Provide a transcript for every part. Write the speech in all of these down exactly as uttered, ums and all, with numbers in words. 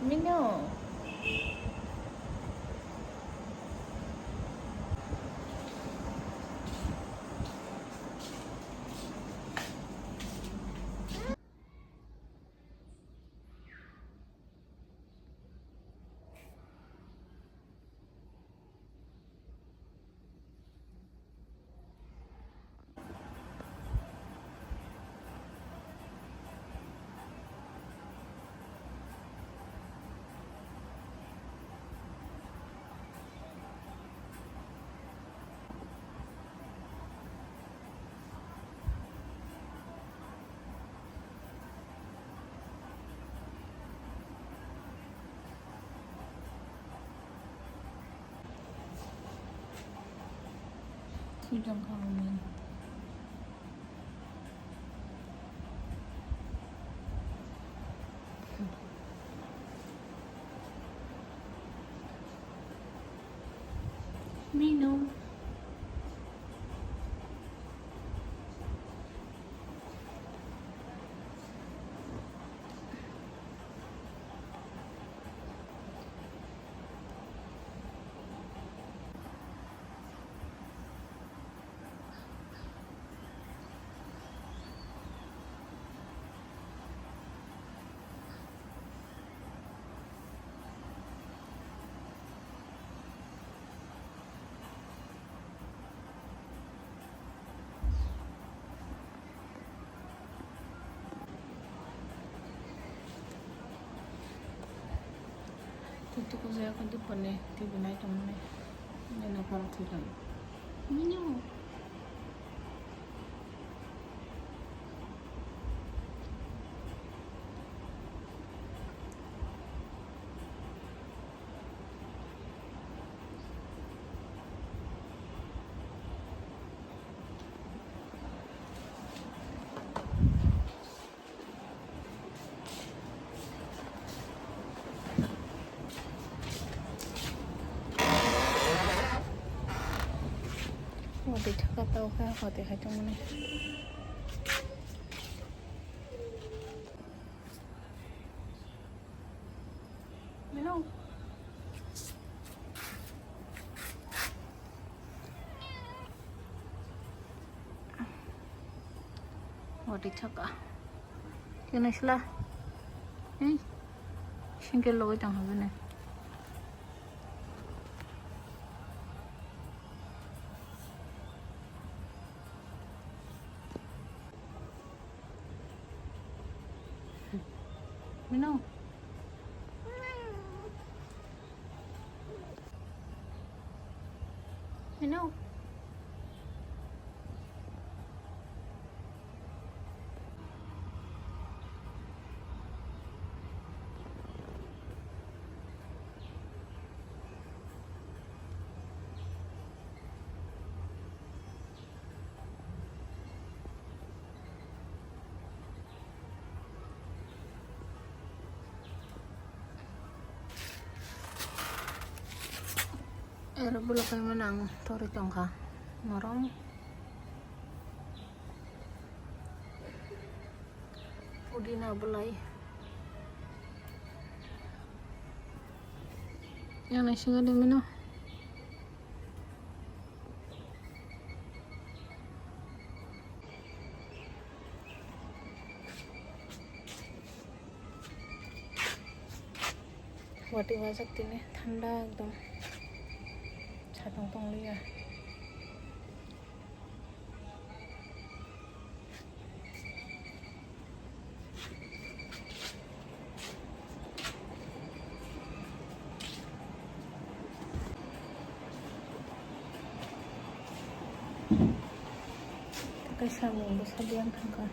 Mino. Freedom coming. Mino. Twi tukujak khe dupharni T V nai tongmani. Nini khorang thwi tong. Mino. Watwi thaka tao khe watwi hai tongmani. Mino. Watwi thaka. Khe naisla. Ei. Single logoi tong habene. Mino. Mino. Ero bwlwk kaimano ang torwi tongkha. Morom. Pudina bwlai. Yang naisingo de mino. Watwi wajak tini thanda ekdom. Satong tongliya. Tei samung bwsa biyang thangkha.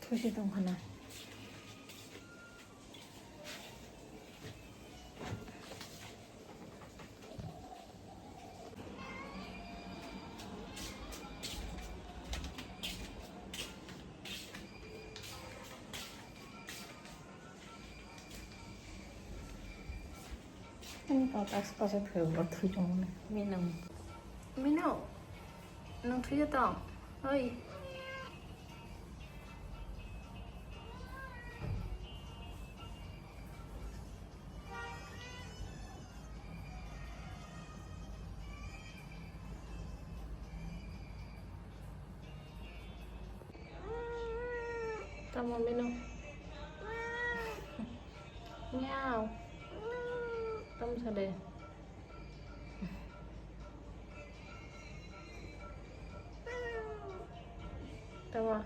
Thusi tongkhana. Tini kok as kasa thwio bo thwi tongmani. Mino. Mino. Nung thwiyo tong? Oi. Tamo mino. Miau. Tamo sale. Tama.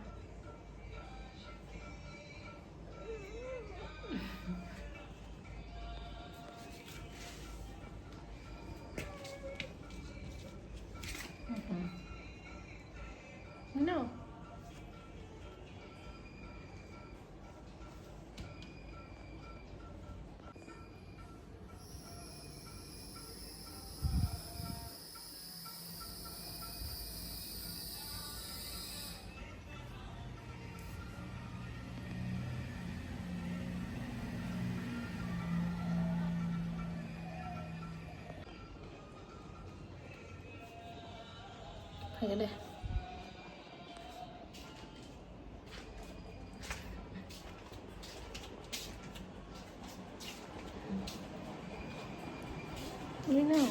No. Hai de. Ini.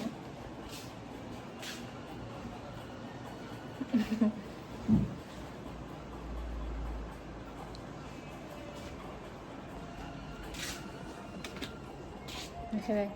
Okay.